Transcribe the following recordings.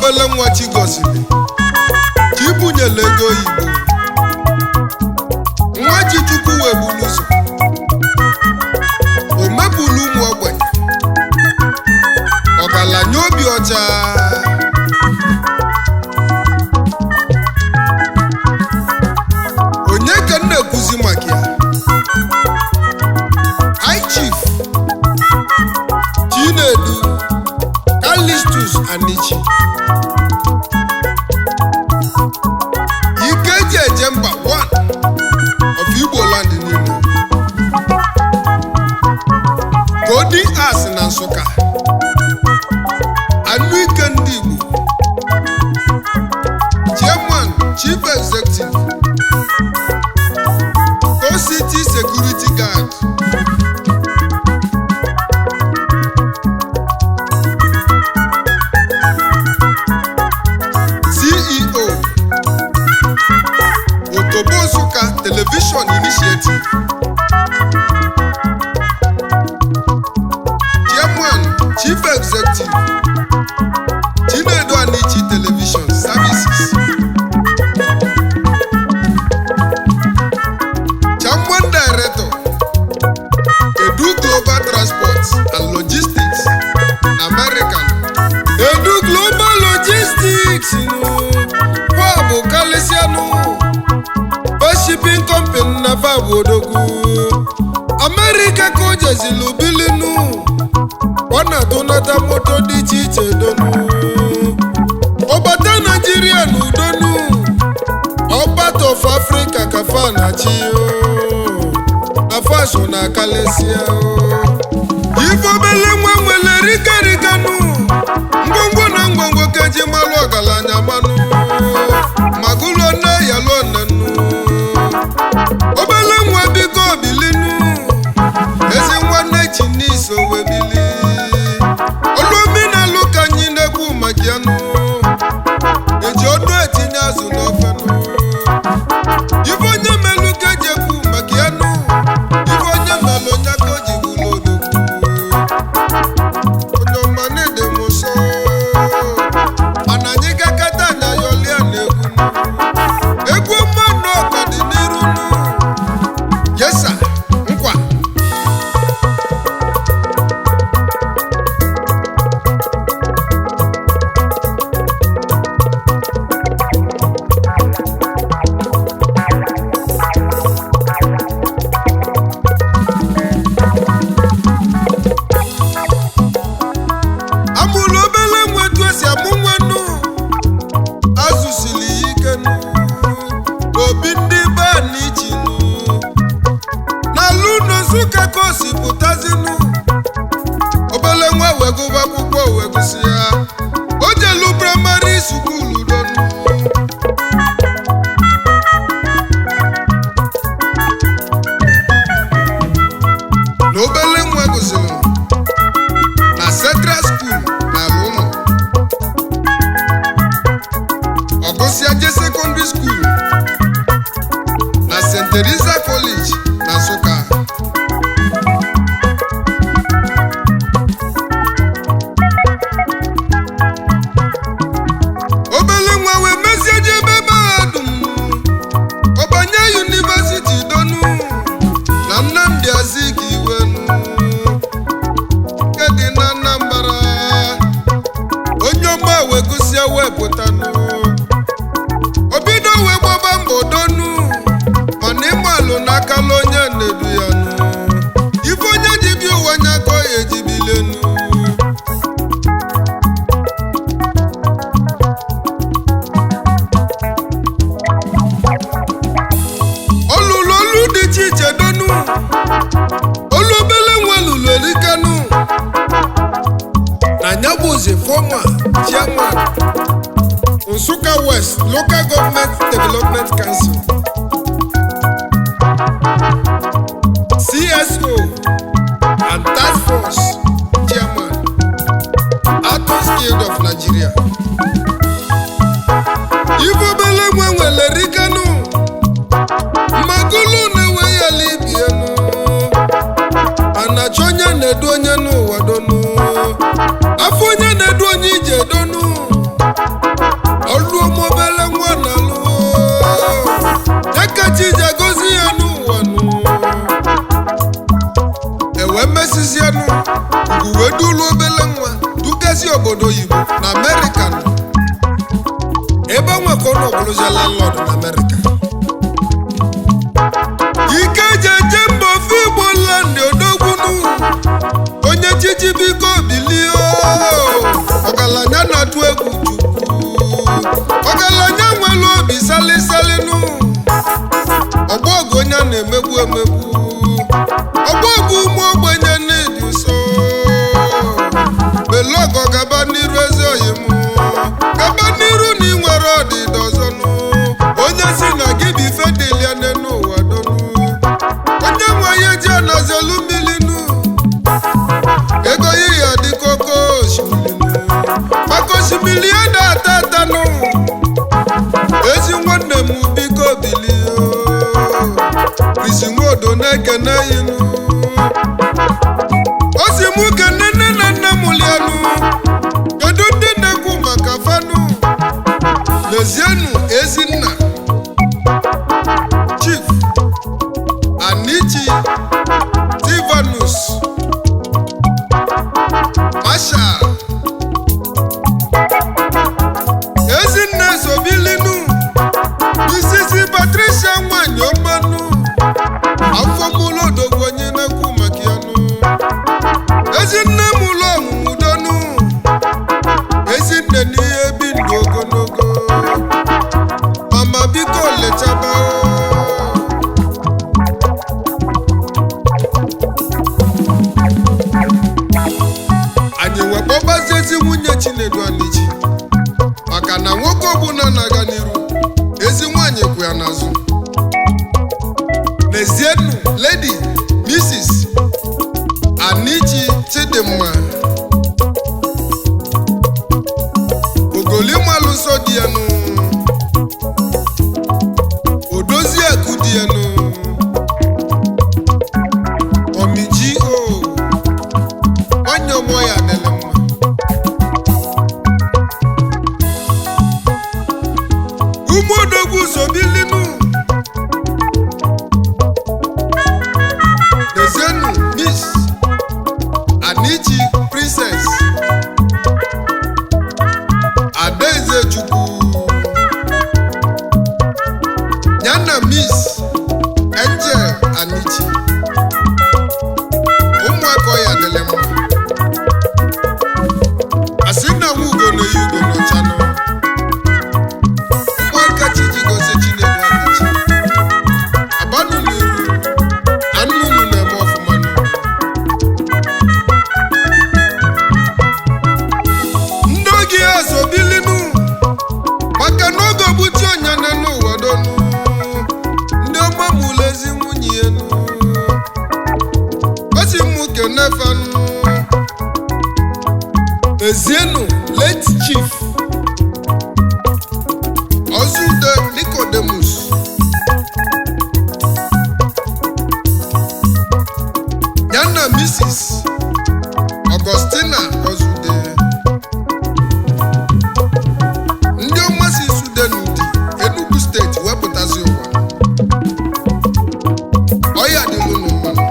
Obele nwa chi gọziri, chibunyela ego oyibo, nwa ji Chukwu wee bulu ụzọ, o mepụlụ ụmụ ogbenye, ọgaranya obi ọcha. Onye ka m na-ekwuzi maka ya? High Chief Chinedu Callistus Anichi, ike eji eje mba 1 of Igbo land niile, Golden Ass na Nsụka, anụ ike ndị Igbo, Chairman, Chief Executive, City Security Guard, CEO, Otobo Nsụka Television Initiative, Chairman, Chief Executive, Chinedu Anichi Television Services, Chairman Director, Edu Global Transport and Logistics, American Edu Global Logistics nụ fa bụ kalịsịanụ shipping company na fa bụ odogwu Amerịka ka o jezilu bilinu. Ọ na-atụnata moto dị iche iche donu, ọbata Naijiria na udonu, ọbata of Africa ka fa na-achị na fa so na kalịsịa. Ife obele nwa nwere rikarikanu, ngwongwo na ngwongwo ka eji malụ ọgaranya manụ magụlụo nne ya lụọ nnenu. Obele nwa, biko bilinu, ezi nwanne chi n'iso wee bili oluomenalụ ka anyị na-ekwu maka ya nụ. Eji ọdụ etinye azụ n'ofe nụ. Ife onye melụ ka eji ekwu maka ya nụ. Ife onye melụ onye ka o ji bụlụ odogwu. Onye ọma na-ede m nsọ, mana anyị gakọta anya yọlia na egwu nụ. Egwu mmanụ ọka dị n'iru nụ. Yesa nkwa. Amụrụ obele nwa etu esi amụ nwa nụ, azụsiri ya ike nụ n'obi ndị be Anichi nụ n'ala ụlọ Nsụka ka o si pụtazinụ. Obele nwa wee gụba akwụkwọ wee gụsị ya, o jelu primary school donu. Na obele nwa gụsịrị na Central School n'ala ụlọ, ọ gụsịa je secondary school na St. Teresa College na Nsụka. Obele nwa wee mezie jebe mahadum, ọbanye university donu na Nnamdi Azikiwe nke dị na Anambra. Onye ọma wee gụsịa wee pụtanụ, obido wee gbaba mbọ donu, mana ịmalụ n'akala onye na-edu ya nụ. Ife onye ji bi ụwa anya ka ọ ya ejibilenu. Olulu olu dị iche iche donu, olu obele nwa lulu erikanu na nyabụzi former chairman, Nsukka West Local Government Development Council, CSO and Task Force Chairman, Actors Guild of Nigeria. Ife obele nwa nwere rikanu, mmagolu na-enwe ya libienu, anachi onye na-edu onye n'ụwa donu, afọ onye na-edu onye ije donu. Ebe nwekọ ụlọ bụrụzie landlord na Amerịka. Ike jeje mba ofe Igbo land, odogwunu onye chichi, biko bilie. Ọgaranya na-atụ egwu Chukwu, ọgaranya nwere obi salisalinu. Ọgbọgụ onye a na-emegbu emegbu, ọgbọgụ ụmụ ogbenye na-edi ụsọ. Belọgọ, gaba n'iru. Ezi oyi m, gaba n'iru na ị nwere ọdịda ọzọnụ. Onye si na gị bụ ife dịlia n'elu ụwa dọnụ, onye nwe ihe ji anazelu mmilinu ego yi ya dịka oke osimiri, maka osimiri ya na-ata atanụ. Ezi nwanne m, biko bilie. Isi nwodo na-ekene inu o si mụ kene nne na nne m lianụ. Kedu ndị na-ekwu maka fanụ? Lezienụ ezinna Chief Anichi Tivanus Marshal. Ezinne sobilinu Misisi Patricia nwanyị ọmanụ, afọ mụlụ odogwu onye na-ekwu maka ya nụ. Ezinne m ụlọ ọmụmụ donu, ezinne n'ihe bi ndụ ogologo. Mama, biko lechaba o. Anyị wee kpọbazie ezi nwunye Chinedu Anichi, maka na nwoke ọbụla na-aga n'iru, ezi nwanyị kwụ ya n'azụ. N'ezienụ Lady Mrs. Anichi Chidimma Ogolimalụ nsọ di ya nụ, odozi akụ di ya nụ, omiji o nwanyị ọmọ ya adịla mma. Ụmụ odogwu sobilinu. Dezenu Miss Anichi Princess Adaeze Chukwu yana Miss Angel Anichi, ụmụaka ya adịla mma. Asị na nwa ugo na-eyi ugo n'ọchanụ. Ụmụaka Chiji gozie Chinedu Anichi, abanụ n'iru na nnụnụ na-eme ọfụma nụ. Ndị oge ya sobilinu, maka na oge ogbuchi ọnya na n'ụwa donu. Ndị ọma mụlụ ezi nwunye ya nụ, o si mụ kene fanụ. Ezienụ late Chief Ọzụde Nicodemus ya na Mrs. Augustina Ọzụde, ndị ọmasị Sude n'Udi, Enugu Steeti wepụtazi ụwa. Ọya dịlụnụ mmanụ.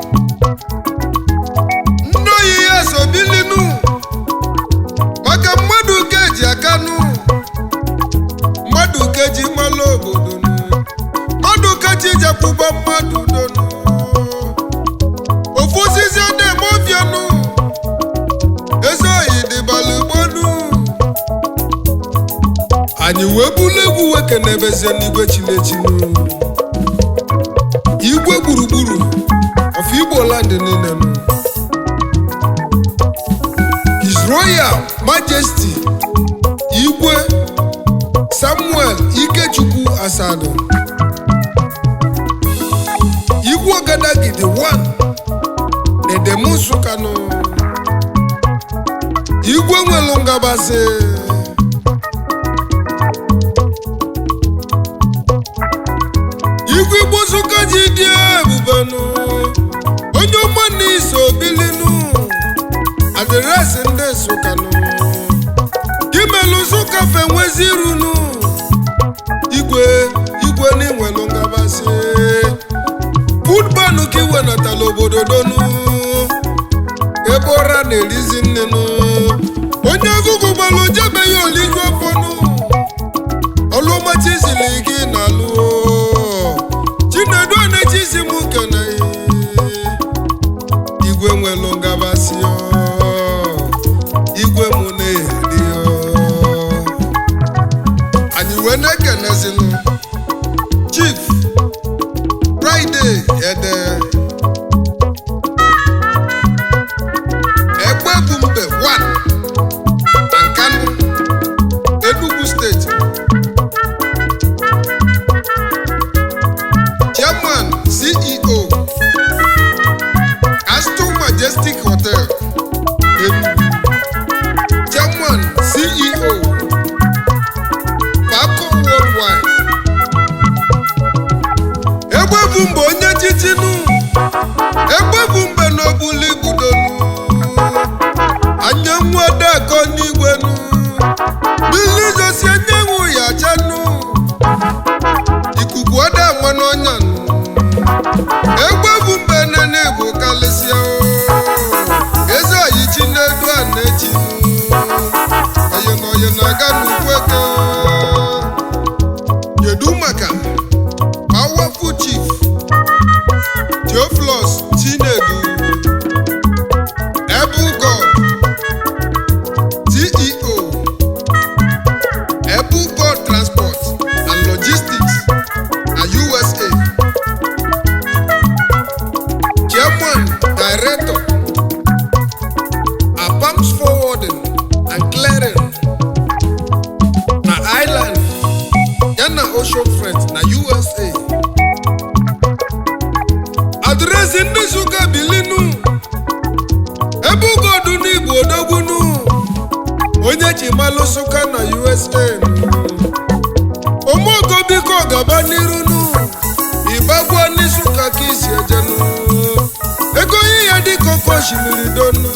Ndị oyi ya sobilinu, maka mmadụ keji akanụ, mmadụ keji mmalụ obodo nụ, mmadụ keji jekwuba mmadụ donu. Ofu osisi na-eme ofianụ, ezi oyi dịbalụ gbonu. Anyị wee bulu egwu wee kenebezie n'igwe chilechinu, igwe gburugburu of Igbo land niile nụ, His Royal Majesty Igwe Samuel Ikechukwu Asado, Igwe Ọgadagidi 1 Nedemu Nsụka nụ, igwe nwelu ngabasị. Igwe Igbo Nsụka ji dị ebube nụ, onye ọma na iso bilinu address ndị Nsụka nụ, imelu Nsụka fe nwezi irunu. Igwe, igwe n'inwelu ngabasị, foodban ka iwenatala obodo donu, ebe ụra na-erizi nnenu. Onye agụgụ gbalụ jebe ya oliju ọfọnụ. n'obuli gị na-alụ. Chinedu na-echizi m kene igwe nwelu ngabasị, igwe mụ na-eri. Anyị wee na-ekenezinụ Chief Friday Ede Egbe bụ mbe 1 na Nkanu, Enugu Steeti, Chairman, CEO, Aston Majestic Hotel, Enugu, Chairman, CEO, Falcon Worldwide. Egbe bụ mgbe onye chichinu, egbe bụ mgbe n'obuli budonu anyanwụ adakọ n'igwe nu, mmiri zosi anyanwụ ya chanu, ikuku ọda ama n'ọnya nụ. Egbe bụ mgbe nene bụ kalịsịa eze oyi Chinedu a na-echi oyi na oyi na-aga n'ukwu eke. Kedu maka powerful Chief Theophilus Chinedu Able God, CEO, Able God Transport and Logistics na USA, Chairman Director, Apams Forwarding and Clearing na Ireland yana Ocean Freight na USA? Adreesị ndị Nsụka bilinu ebe ugodu n'Igbo odogbunu onye ji malụ Nsụka na USA. Omeogo, biko gaba n'irunu ịgbagbuo n'Nsụka ka isi ejenu ego ihe dịka oke osimiri donu.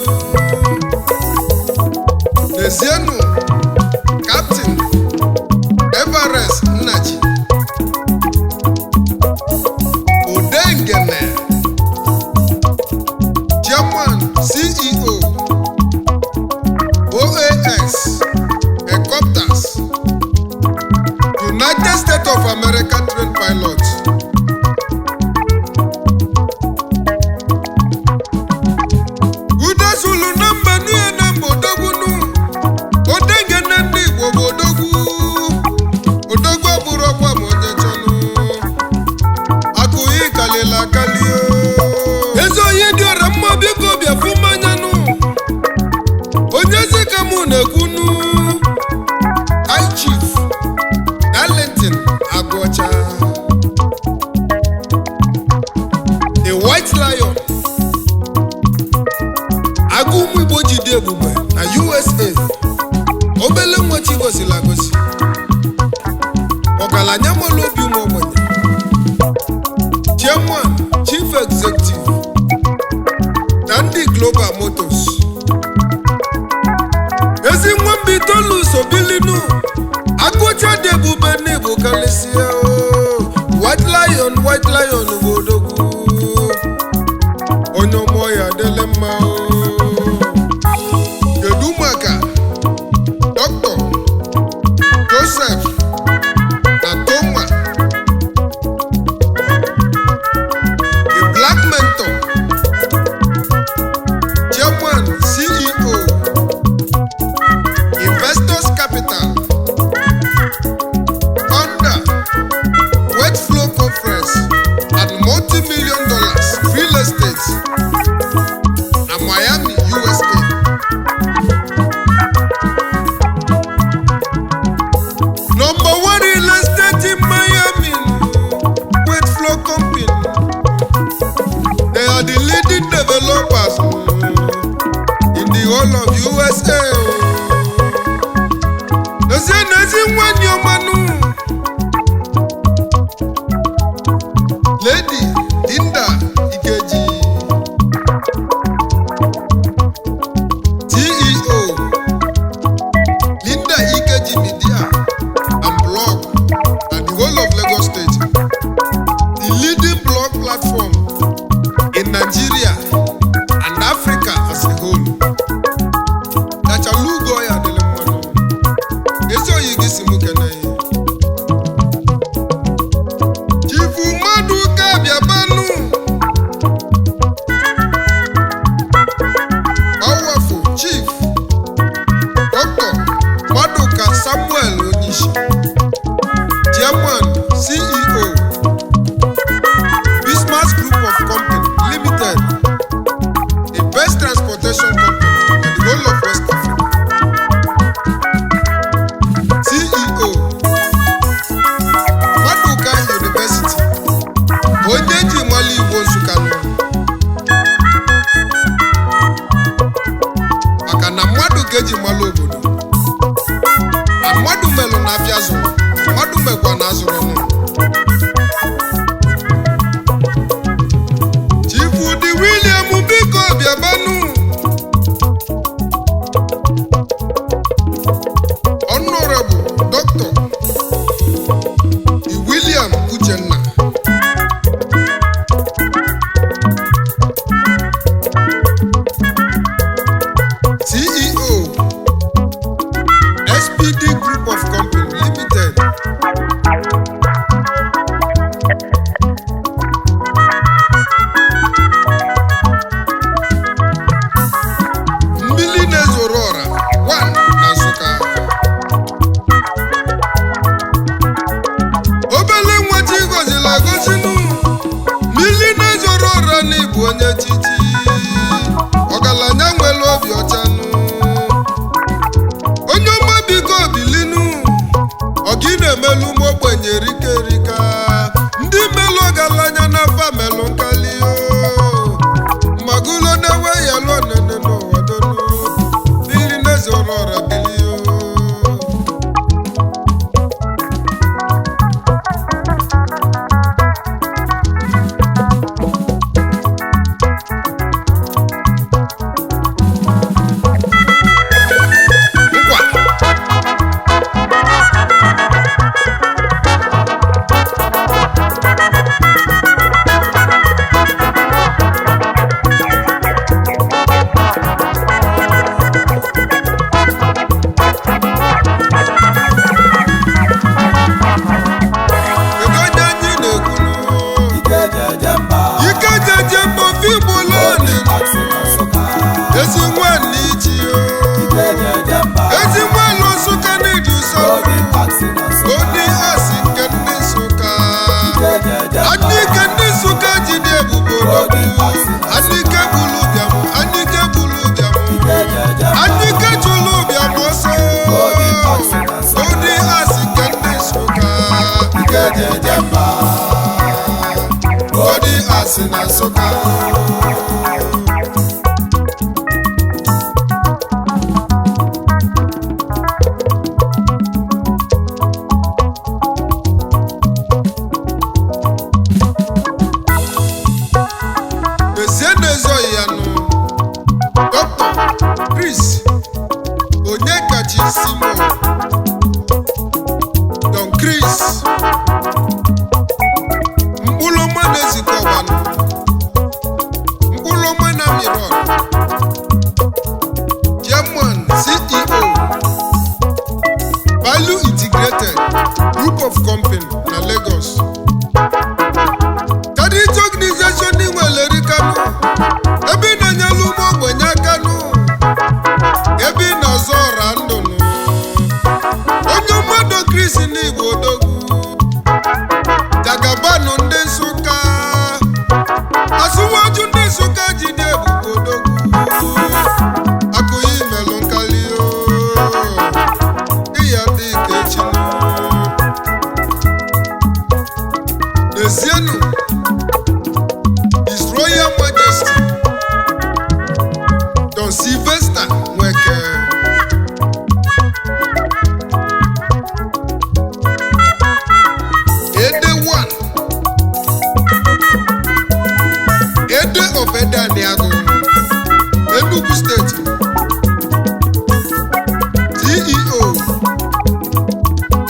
N'ezienụ Captain Everest Nnaji Odengene, Chairman, CEO, OAS Helicopters, United States of America trained pilot. Udezulu na mba nue na mba odogbunu Odengene ndị Igbo bụ odogwu. Odogwu abụrụ ọkwa ma onye chọnụ akụghị kalịla akali o. Ezi onye dị ọra mma, biko bịa fụ mmanya nụ onye ezi ka mụ na-ekwunu. High Chief Darlington Agụọcha, the White Lion, agụ ụmụ Igbo ji dị ebube na USA, obele nwa chi gosiri agosi, ọgaranya nwere obi ụmụ ogbenye, Chairman, Chief Executive na ndị Global Motors. Ezi nwa mba itoolu so bilinu. Agụcha dị ebube n'Igbo karịsịa o. White Lion, White Lion bụ odogwu onye ọmụọ ya adịla mma o. Kedu maka Dr. Joseph na Toma, the Black Mentor, Chairman, CEO, Investors Capital, founder agọzinu. Mmiri na-ezoro ọra n'ịbụ onye chichi, ọgaranya nwere obi ọcha nụ. Onye ọma, biko bilinu. Ọgị na-emelu ụmụ ogbenye rika erika. Ndị melụ ọgaranya na famelụ nkali o magulo na-ewe ya lụọ nene n'ụwa donu. Mmiri na-ezoro ọra, bili o. Nkwa. Kedu onye anyị na-ekwunu? Ike jeje mba. Ike jeje mbofe Igbo lọnị. Golden Taxi na Nsụka. Ezi nwanne ichi o. Ike jeje mba. Ezi nwanne Nsụka na-eji ụsọ. Golden Taxi na Nsụka. Golden Axe nke ndị Nsụka. Ike jeje mba. Adịke ndị Nsụka ji dị ebube odogwu. Adịke bulu ụbịam, adịke bulu ụbịam. Ike jeje mba. Adịke chụlụ ụbịam ọsọ. Golden Taxi na Nsụka. Golden Axe nke ndị Nsụka. Ike jeje mba. Golden Axe na Nsụka. Ezie na-ezoghị ya nụ, Dr. Chris Onyekachi Simon, Don Chris, mkpụrụ ọma na-ezikọ ọgbanụ, mkpụrụ ọma na Miron, Chairman, CEO, Value Integrated Group of Company na Lagos. Charity organization nwere kanu ebe ị na-enyelu ụmụ ogbenye aka nụ, ebe ị na-azọ ọra ndụ nụ. Onye mmadụ Chris n'Igbo odogwu, jagabanụ ndị Nsụka, asụwaju ndị Nsụka ji dị ebube odogwu. Akụghị imelụ nkali o, ịya dị ka echi nụ. N'ezienụ, His Royal Majesty Don Sylvester Nweke, Ede one, Ede of Ede Aniago, Enugu State, CEO,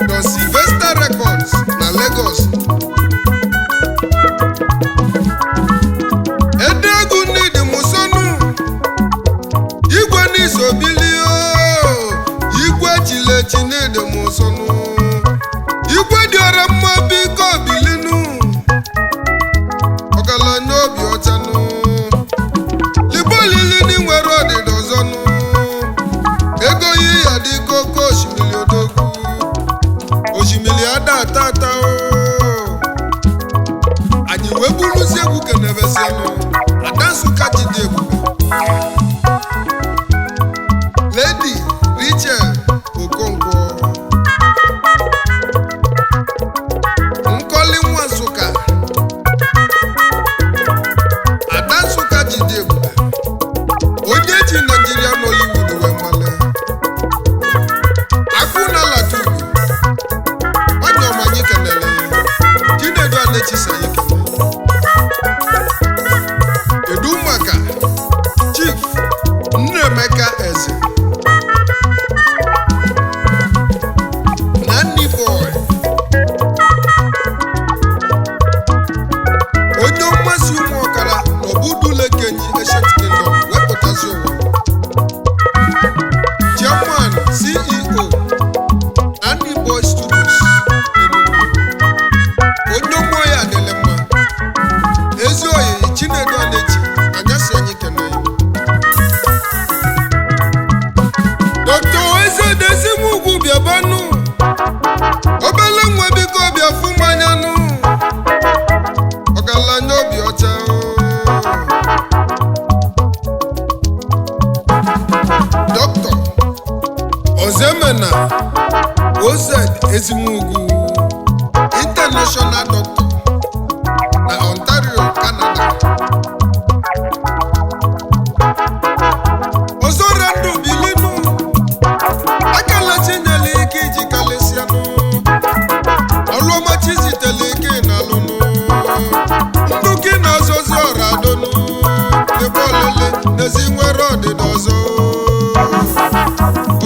Don Sylvester Records na Lagos. Ede egwu ndị musonu, igwe n'isobili o, igwe chilechi n'ịdị musonu, igwe dị ọra mma, biko bilinu. Ọgaranya obi ọchanụ, libolili ni nwere ọdịda ọzọnụ. Ego yi ya dị ka oke osimiri odogwu, osimiri ada ata ata o. Anyị wee buruzie egwu kenebezienụ Ada Nsụka ji dị ebube, Lady Rachel Okonkwo, Nkọli nwa Nsụka. Ada Nsụka ji dị ebube, onye ji Naijiria Nollywood wee male akụ na latubu. Nwanyị ọma, anyị kenele ya. Chinedu Anechisa, anyị kenele. Kedu maka Chief Nnaemeka Eze na Nni Boy, onye mmasị ụmụ ọkara n'Obudulekenyi Ancient Kingdom wepụtazi ụwa, Chairman, CEO, Nanny Boy Studios, Enugu. Onye mmụọ ya adịle. International Doctor na Ontario, Canada. Ozoro ndụ bilinu akala chinyere ike iji kalịsịanụ ọlụọma chizitele ike na alụnụ ndụ gị na-azọzi ọra adọnụ ebe olele n'ezi nwere ọdịda ọzọ.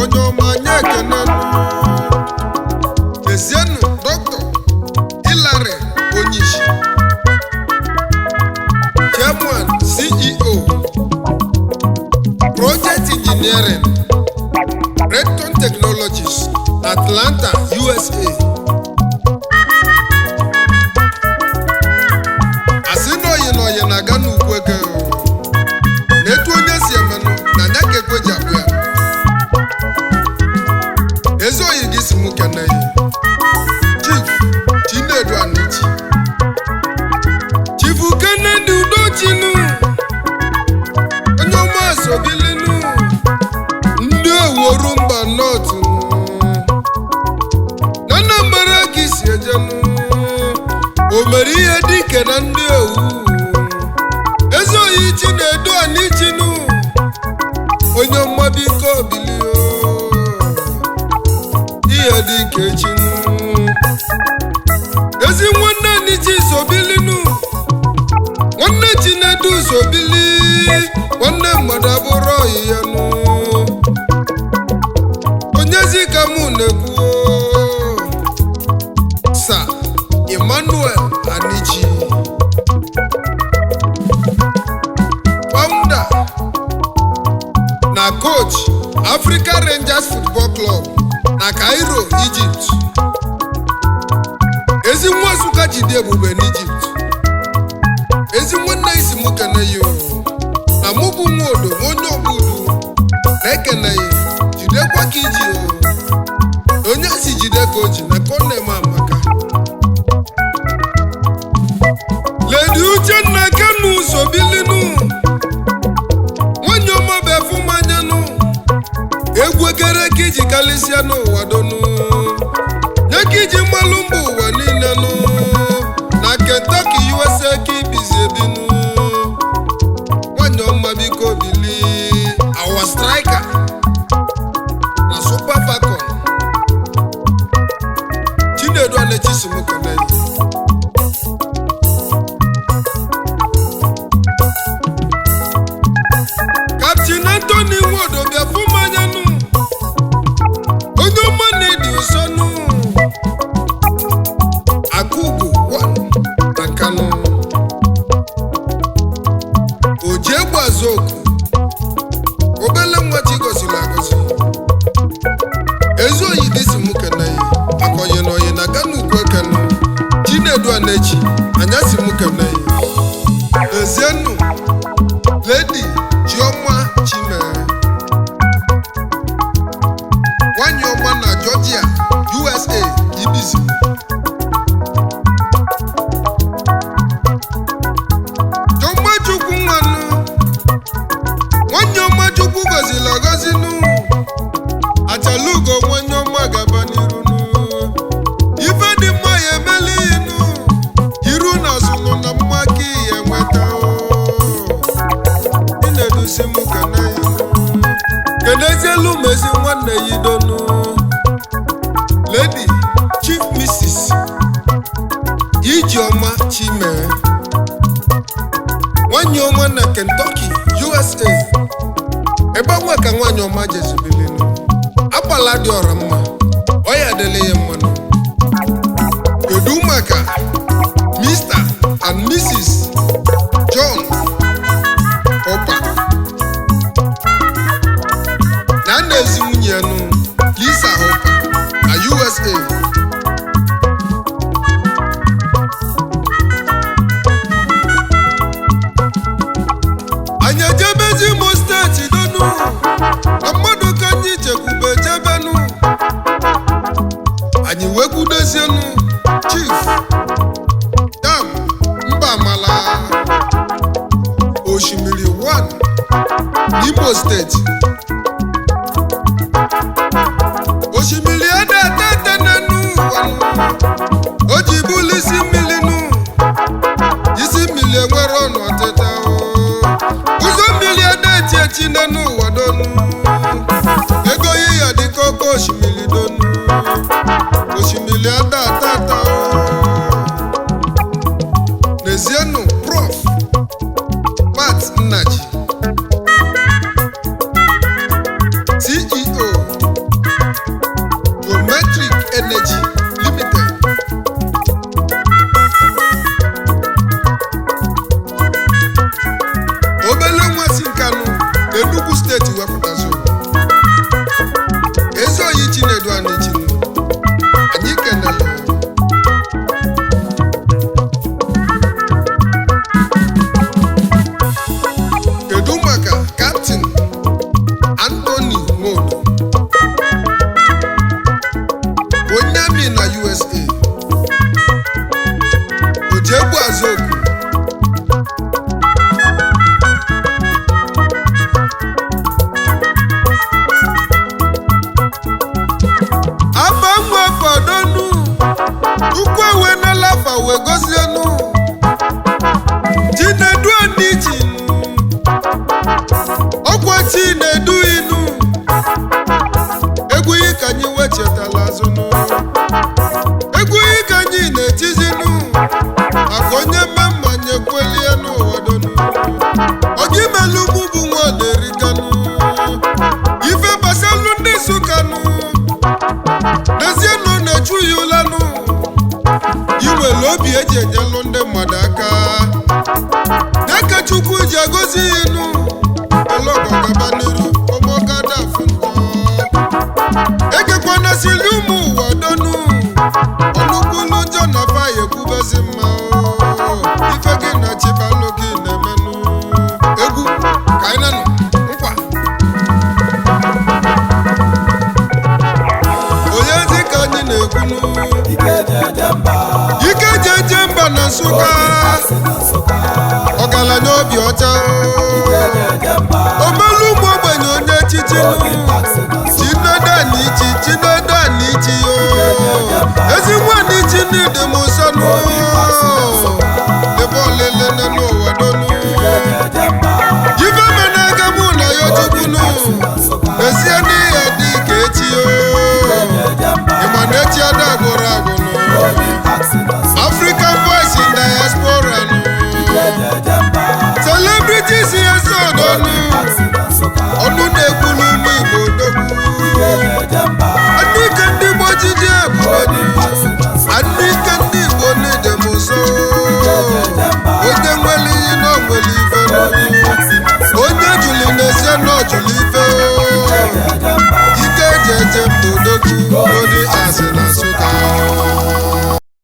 Onye ọma nye ekenenụ. Ezienụ Dr. Hilary Onyishi, Chairman, CEO, Project Engineering, Recton Technologies, Atlanta, USA. Asị na oyi na oyi na-aga n'ukwu eke na etu onye si emenụ na anya ka ekwe ji abụ ya. Ezi oyi gị si mụ kene ya. Chief Chinedu Anichi, Chief Kennedy Udochinu, onye ọma asobilinu ndị Oworu mba North na Anambra ka isi ejenu. O mere ihe dike na ndị owu. Ezi oyi Chinedu Anichinu, onye ọma, biko bilio, ihe dike chinu. Ezi nwanne Anichi sobilinu, nwanne Chinedu sobili, nwanne mmadụ abụrụ ọyị ya nụ. Onyezi ka mụ na-ekwu? Sir Emmanuel Anichi, founder na coach, Africa Rangers Football Club na Cairo, Egypt. Ezi nwa Nsụka jide ebube n'Egypt. Ezi nwanne isi mụ kene ya o. Na mụ bụ nwa odo onye ọbụdu na-ekene ya. Jidekwa ka iji o. Onye si jide ka o ji na ka ọ na-eme amaka. Lady Uchenna Kanu sobilinu, nwanyị ọma bụ efu manyanụ egwu ekere ka iji kalịsịa n'ụwa donu nye ka iji mmalụ mba ụwa niile nụ na Kentucky, USA ka ibizi ebinu. Nwanyị ọma, biko bili. Our striker na Super Falcon, Chinedu Anachi si mụ kene ya. Captain Anthony Nwodo, bịa fụ mmanyanụ, onye ọma na-edi ụsọnụ Akugo 1 na Kano, Ojiegbeazoku, obele nwa chi gọziri agọzi. Ezi oyi dị si mụ kene ya maka oyi na oyi na Gana ugwu ekene. Chinedu Anachi anya si mụ kene ya. Ezienụ Lady Chioma Chime, nwanyị ọma na Georgia, USA ibizi. Chioma Chukwu nwanụ, nwanyị ọma Chukwu gọziri agọzinụ. Achalugo, nwanyị ọma, gaba n'iru nụ. Ife dị mma ya emeli inu iru na azụnụ na mma ka ya enweta o. Chinedu si mụ kene ya. Kenezielu m ezi nwanne ya idonu, Lady Chief Mrs. Ijeọma Chime, nwanyị ọma na Kentucky, USA. Ebe nwa ka nwanyị ọma jezibilinu agbala dị ọra mma, ọ ya adịla ya mmanụ. Kedu maka Mr. and Mrs. John Opa na nna ezi nwunye ya nụ, Lisa Opa na USA? Anyị ejebezi Imo Steeti donu na mmadụ ka anyị chekwube jebenu. Anyị wee kwudozienu Chief Dam Mbamala, Osimiri 1 n'Imo Steeti. Osimiri ede tete n'enu ụwa nụ. O ji bụlụ isi Chukwu ewe n'alafa wee gozienụ Chinedu Anichi ọkwa Chinedu inu egwu yi ka anyị wechetala azụnụ, egwu yi ka anyị na-etizinu maka onye mmemma nyekwelie n'ụwa donu. Ọga imelu mụ bụ nwa na-erikanụ ife gbasalụ ndị Nsụkanụ dezienụ na-echu ya ụlanụ. Inwere obi eji enyelụ ndị mmadụ aka dịka Chukwu ji agozi ya inu elọgọgaba n'iru ụmụọgadafuntọ ekekwanasịrị ụmụ ụwa donu ọnụkwulu njọ na faya ekwubezi mma o. Ife gị na chibalụ gị na-emenụ egwu ka anyị nanụ nkwa onye dị ka anyị na-ekwunu. Ike jeje mba. Ike jeje mba na Nsụka. Golden Parks na Nsụka. Ọgaranya obi ọcha. Ike jeje mba. Omelu ụmụ ogbenye onye echichi. Golden Parks na